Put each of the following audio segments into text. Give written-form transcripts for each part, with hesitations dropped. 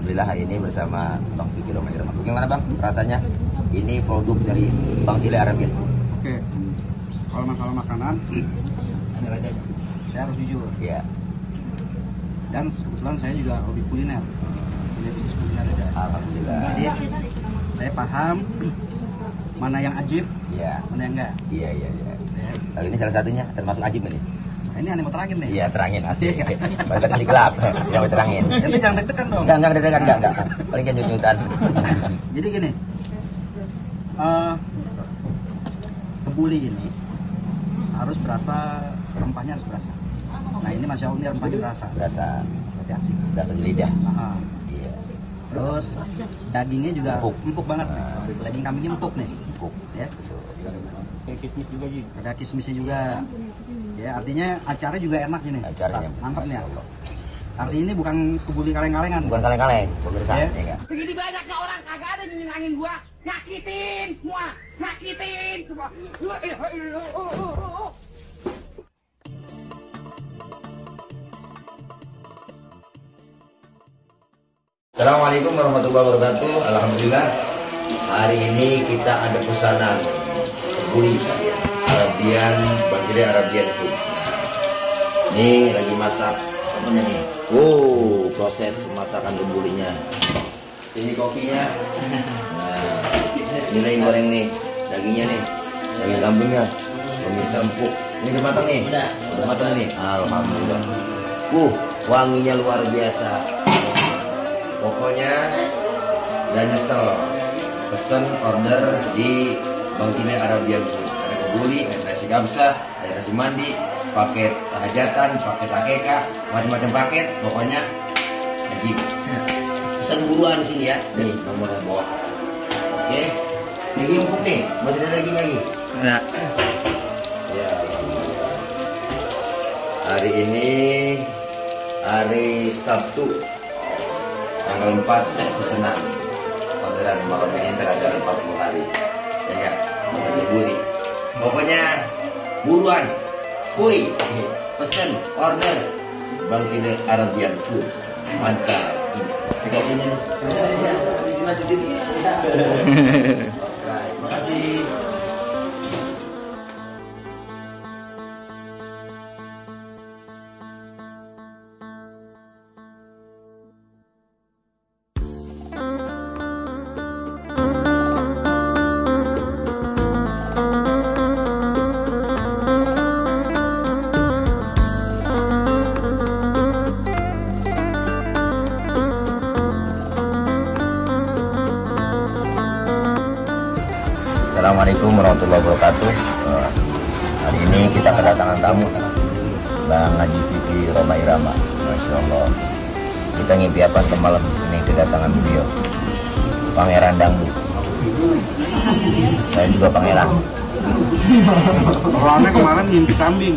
Alhamdulillah hari ini bersama Bang Fikri Romai Irama. Bagaimana Bang rasanya? Ini produk dari Bang Tile Arabian. Oke, kalau masalah makanan, saya harus jujur. Iya. Dan kebetulan saya juga hobi kuliner, punya bisnis kuliner juga. Alhamdulillah. Jadi saya paham mana yang ajib, Iya. mana yang enggak. Iya. Ya. Lalu ini salah satunya termasuk ajib ini. Nah, ini aneh mau terangin nih. Iya, terangin asik. Baru kasih gelap. Yang mau terangin. Nanti jangan deg-degan dong. Enggak deg-degan, enggak. Paling kan nyut-nyutan. Jadi gini, kebuli ini harus berasa, rempahnya harus berasa. Nah ini Masya Allah, ini rempahnya berasa. Berasa Tapi asik. di lidah. Nah, Iya. terus dagingnya juga empuk banget. Nah. Daging kambingnya empuk nih. Empuk. Ya. Kayak kismis juga sih. Ada kismisnya juga. Ya artinya acaranya juga enak ini. Acaranya. Mantap nih. Artinya ini bukan kebuli kaleng-kalengan. Bukan kaleng-kaleng, pemirsa. Ya. Ya enggak? Segini banyaknya orang kagak ada yang nyenangin gua, nyakitin semua. Assalamualaikum warahmatullahi wabarakatuh. Alhamdulillah hari ini kita ada pesanan kebuli Arabian, Bang Tile Arabian Food. Ini lagi masak apa nih? Oh, proses pemasakan kebulinya. Ini kopinya. Nah, ini goreng nih, dagingnya nih, daging kambingnya. Pemirsa empuk. Ini udah matang nih. Udah matang nih. Alhamdulillah. Wanginya luar biasa. Pokoknya gak nyesel pesen order di Bang Tile Arabian Food. Ada kebuli, ada nasi kabsa, ada nasi mandi, paket hajatan, paket akeka, macam-macam paket. Pokoknya ajib. Pesan buruan di sini ya. Nih nomornya bawah. Oke. Daging empuk nih, masih ada daging lagi. Nah, Ya. Hari ini hari Sabtu tanggal 4 pesanan orderan malam ini terakhir 40 hari ya enggak masa dibuli pokoknya buruan kuy pesen order Bang Tile Arabian Food mantap kopinya nih terima kasih. Assalamualaikum warahmatullahi wabarakatuh. Hari ini kita kedatangan tamu Bang Haji Fikri Romai Irama. Masya Allah. Kita ngimpi apa ke malam ini kedatangan beliau. Pangeran Dangdut. Saya juga pangeran. Orangnya kemarin mimpi kambing.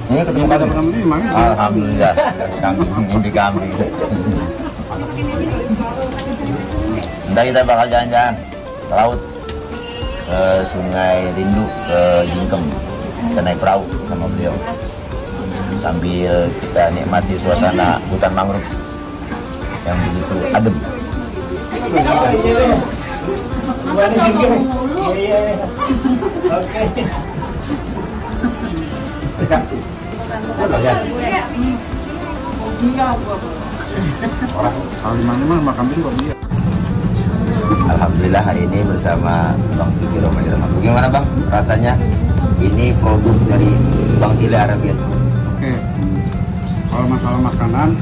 Ini ketemu kambing. Kambing gimana? Alhamdulillah. Kambing ngimpi kambing. Ntar kita bakal jalan-jalan ke laut, ke Sungai Rindu, ke Jingkem. Kita naik perahu sama beliau sambil kita nikmati suasana hutan mangrove yang begitu adem. Orang kalau di mana mah kambing kok dia. Alhamdulillah hari ini bersama Bang Fikri Romai Irama. Bagaimana Bang rasanya? Ini produk dari Bang Tile Arabian. Oke, kalau masalah makanan,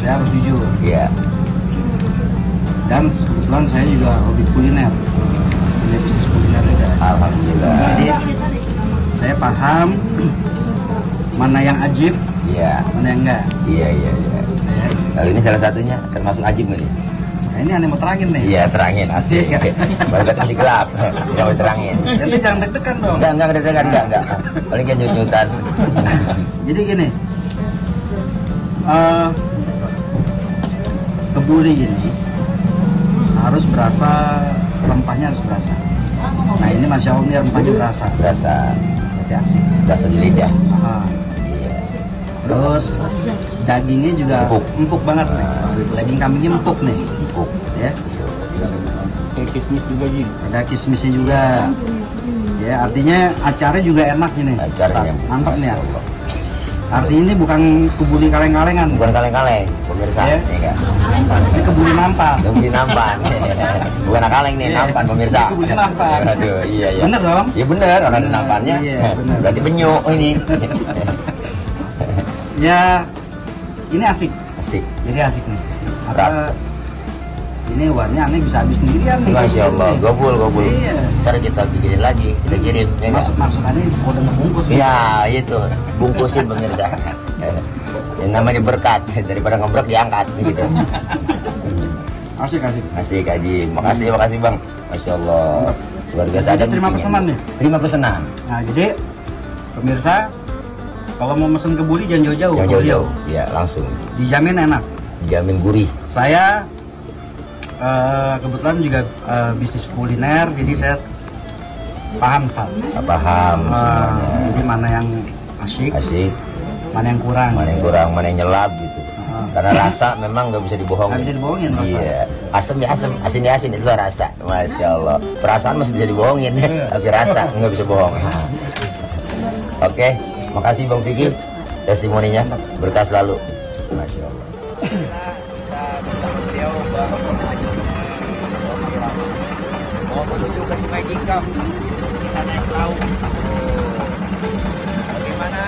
saya harus jujur. Iya. Dan kebetulan saya juga hobi kuliner, punya bisnis kuliner juga. Alhamdulillah. Jadi saya paham mana yang ajib, Iya. mana yang enggak. Iya. Lalu ini salah satunya termasuk ajib ini. Nah ini aneh mau terangin nih. Iya, terangin asik. Baru kasih gelap. Yang mau terangin. Nanti jangan deg-degan dong. Enggak deg-degan, enggak. Paling kan nyut-nyutan. Jadi gini, kebuli ini harus berasa, rempahnya harus berasa. Nah ini Masya Allah, ini rempahnya berasa. Berasa Jadi asik. di lidah. Nah, Iya. terus dagingnya juga Empuk. empuk banget nih. Daging kambingnya empuk nih. Empuk. Ya. Kayak kismis juga Ji. Ada kismisnya juga. Ya, artinya acaranya juga enak ini. Acaranya mantap nih ya. Masya Allah. Artinya ini bukan kebuli kaleng-kalengan. Bukan kaleng-kaleng, pemirsa. Ya. Iya kan? Ini kebuli nampan. Kebuli nampan. Bukan kaleng nih, Iya. nampan pemirsa. Ini kebuli nampan. Aduh, iya iya. Bener dong? Iya bener, orang ada nampannya. Iya, bener. Berarti penyu ini. Ya, ini asik. Asik. Jadi asik nih. Rasa. Ini warnanya aneh bisa habis sendirian nih. Masya Allah, gobul. Iya. Ntar kita bikinin lagi, kita kirim. Ya nggak? Maksudnya udah ngebungkus. Iya, itu. Bungkusin pemirsa. Yang namanya berkat, daripada ngebrek diangkat gitu. Asik. Asik Haji, makasih Bang. Masya Allah. Luar biasa. Jadi terima pesanan nih. Terima pesanan. Nah, jadi pemirsa kalau mau mesen kebuli jangan jauh-jauh. Yang ke beliau. jauh-jauh. Iya, langsung. Dijamin enak. Dijamin gurih. Saya kebetulan juga bisnis kuliner, jadi saya paham Ustaz. Paham semuanya. Jadi mana yang asik, Asik, mana yang kurang. mana yang nyelap gitu. Karena rasa memang nggak bisa dibohongin. Nggak bisa dibohongin, rasa. Iya. Asam ya asam, asin ya asin, itu rasa. Masya Allah. Perasaan masih bisa dibohongin, tapi rasa nggak bisa bohong. Oke, makasih Bang Piki. Testimoninya berkah selalu. Masya Allah. Kita bersama beliau Bang Haji mau menuju ke Sungai Jingkam. Kita naik perahu. Bagaimana